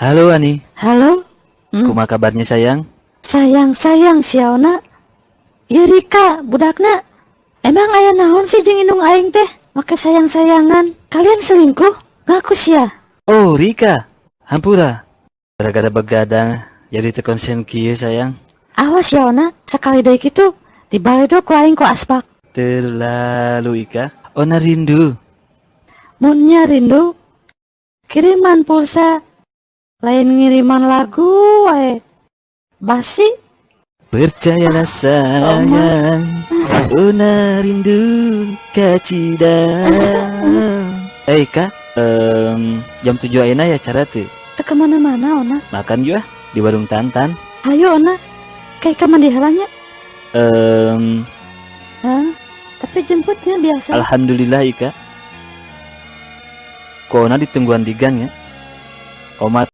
Halo, Ani. Halo? Kumaha kabarnya, sayang? Sayang-sayang sia, Ona. Ieu Rika, budakna. Emang aya naon sih jeung indung aing teh? Make sayang-sayangan. Kalian selingkuh? Ngaku sia. Oh, Rika. Hampura. Gara-gara begadang jadi teu konsen kieu, sayang. Awas ya, Ona, sekali deui kitu dibaledog ku aing ku asbak. Terlalu, Ika. Ona rindu. Mun nya rindu, kiriman pulsa. Lain ngiriman lagu wae. Basi. Percayalah, sayang, Ona rindu kacida. Eh, Ika, jam 7 ayeuna aya acara teu? Teu kemana-mana, Ona. Makan juga di warung Tantan. Ayo, Ona. Kayak ka mandi heula nya. Hah? Tapi jemputnya biasa. Alhamdulillah, Ika. Ku Ona ditungguan di gang ya. Oma.